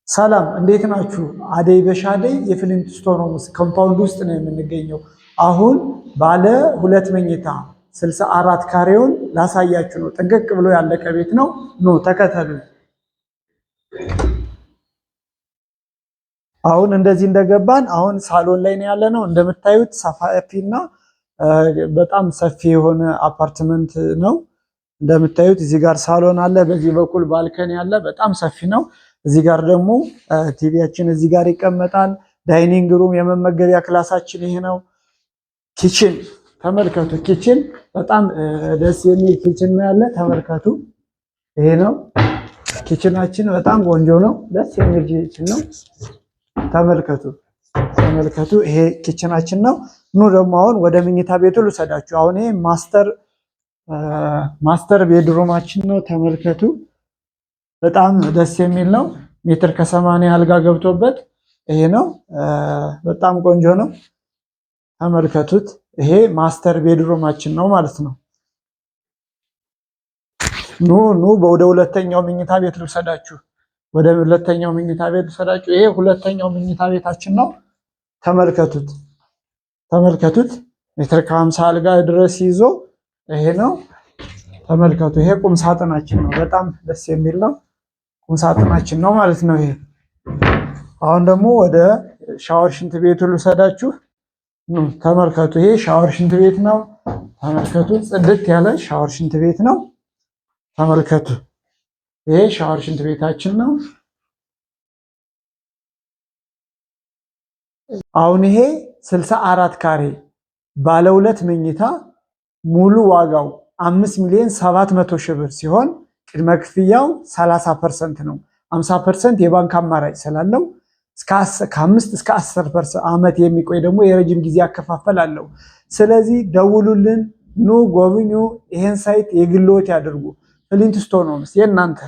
ሰላም እንዴት ናችሁ? አደይ በሻደይ የ Flintstone Homes compound ውስጥ ነው የምንገኘው። አሁን ባለ ሁለት መኝታ 64 ካሬውን ላሳያችሁ ነው። ጥንቅቅ ብሎ ያለቀ ቤት ነው። ኑ ተከተሉ። አሁን እንደዚህ እንደገባን አሁን ሳሎን ላይ ነው ያለነው። እንደምታዩት ሰፋፊና በጣም ሰፊ የሆነ አፓርትመንት ነው። እንደምታዩት እዚህ ጋር ሳሎን አለ፣ በዚህ በኩል balcony አለ። በጣም ሰፊ ነው። እዚህ ጋር ደግሞ ቲቪያችን እዚህ ጋር ይቀመጣል። Dining room የመመገቢያ ክላሳችን ይሄ ነው። Kitchen ተመልከቱ። Kitchen በጣም ደስ የሚል kitchen ነው ያለ። ተመልከቱ፣ ይሄ ነው kitchen ኣችን። በጣም ቆንጆ ነው፣ ደስ የሚል kitchen ነው። ተመልከቱ፣ ተመልከቱ፣ ይሄ kitchen ኣችን ነው። ኑ ደግሞ አሁን ወደ መኝታ ቤቱ ልውሰዳችሁ። አሁን ይሄ master bedroom ኣችን ነው። ተመልከቱ፣ በጣም ደስ የሚል ነው። ሜትር ከ80 አልጋ ገብቶበት ይሄ ነው። በጣም ቆንጆ ነው። ተመልከቱት። ይሄ master bedroom ኣችን ነው ማለት ነው። ኑ ኑ ወደ ሁለተኛው መኝታ ቤት ልውሰዳችሁ። ወደ ሁለተኛው መኝታ ቤት ልውሰዳችሁ። ይሄ ሁለተኛው መኝታ ቤታችን ነው። ተመልከቱት፣ ተመልከቱት። ሜትር ከ50 አልጋ ድረስ ይዞ ይሄ ነው። ተመልከቱ። ይሄ ቁም ሳጥናችን ነው። በጣም ደስ የሚል ነው። ቁም ሳጥናችን ነው ማለት ነው። ይሄ አሁን ደግሞ ወደ ሻወር ሽንት ቤቱ ልውሰዳችሁ። ተመልከቱ። ይሄ ሻወር ሽንት ቤት ነው። ተመልከቱ። ጽድት ያለ ሻወር ሽንት ቤት ነው። ተመልከቱ። ይሄ ሻወር ሽንት ቤታችን ነው። አሁን ይሄ 64 ካሬ ባለ ሁለት መኝታ ሙሉ ዋጋው 5,700,000 ብር ሲሆን ቅድመ ክፍያው 30% ነው። 50% የባንክ አማራጭ ስላለው ከ5 እስከ 10% ዓመት የሚቆይ ደግሞ የረጅም ጊዜ አከፋፈል አለው። ስለዚህ ደውሉልን፣ ኑ ጎብኙ፣ ይሄን site የግልዎት ያድርጉ። Flintstone Homes የእናንተ።